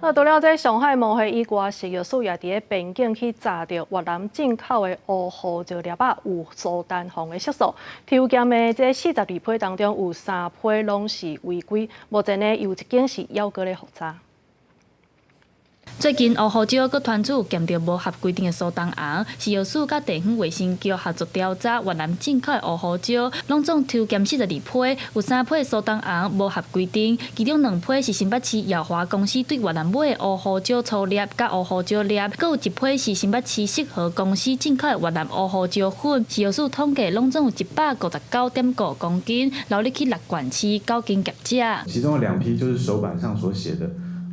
啊，除了這上海毛蟹以外，食藥署也佇咧邊境去查著越南進口的烏胡椒粒仔有蘇丹紅的色素，抽檢的這42批當中有三批攏是違規，目前呢有一間是猶閣咧複查。最近烏胡椒閣傳出檢著無合規定的蘇丹紅，食藥署佮地方衛生局合作調查越南進口的烏胡椒，攏總抽檢42批，有三批蘇丹紅無合規定，其中兩批是新北市耀華公司對越南買的烏胡椒粗粒佮烏胡椒粒，閣有一批是新北市適合公司進口的越南烏胡椒粉。食藥署統計，攏總有159.5公斤，流入去六縣市九間業者。其中的兩批就是手板上所寫的，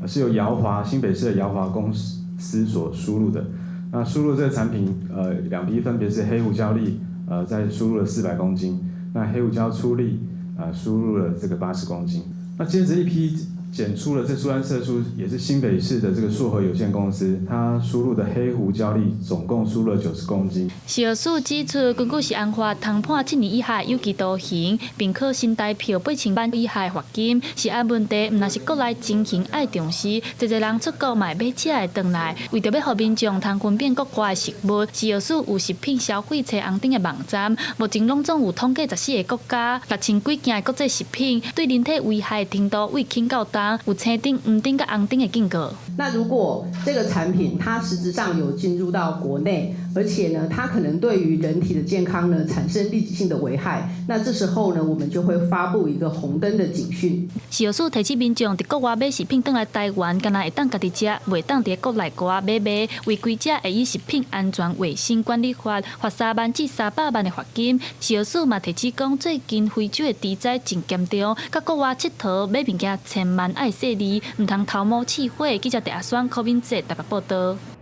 是由耀華新北市的耀華公司所輸入的。那輸入這個產品，兩批分別是黑胡椒粒，在輸入了400公斤，那黑胡椒粗粒，輸入了這個80公斤。那接着一批檢出了這蘇丹色素，也是新北市的這個碩禾有限公司，它輸入的黑胡椒粒總共輸入了90公斤。食藥署指出，根據食安法，通判7年以下有期徒刑，並科新台票8000萬以下罰金。食安問題毋但是國內情形愛重視，濟濟人出國嘛會買食的轉來，為著欲予民眾通分辨國外食物，食藥署有食品消費冊紅燈的網站，目前攏總有統計14個國家6000幾件的國際食品，對人體危害程度為輕到重，有青燈、黃燈佮紅燈的警告。那如果這個產品它實質上有進入到國內，而且呢，它可能對於人體的健康呢產生立即性的危害，那這時候呢，我們就會發布一個紅燈的警訊。食藥署提醒民眾，佇國外買食品轉來台灣，敢若會當家己食，袂當佇國內外買賣。違規者會以食品安全衛生管理法罰3萬至300萬的罰金。食藥署嘛提醒講，最近非洲的豬災真嚴重，佮國外𨑨迌買物件千萬愛細膩，毋通頭毛試火。記者鄭阿雙、柯敏哲台北報導。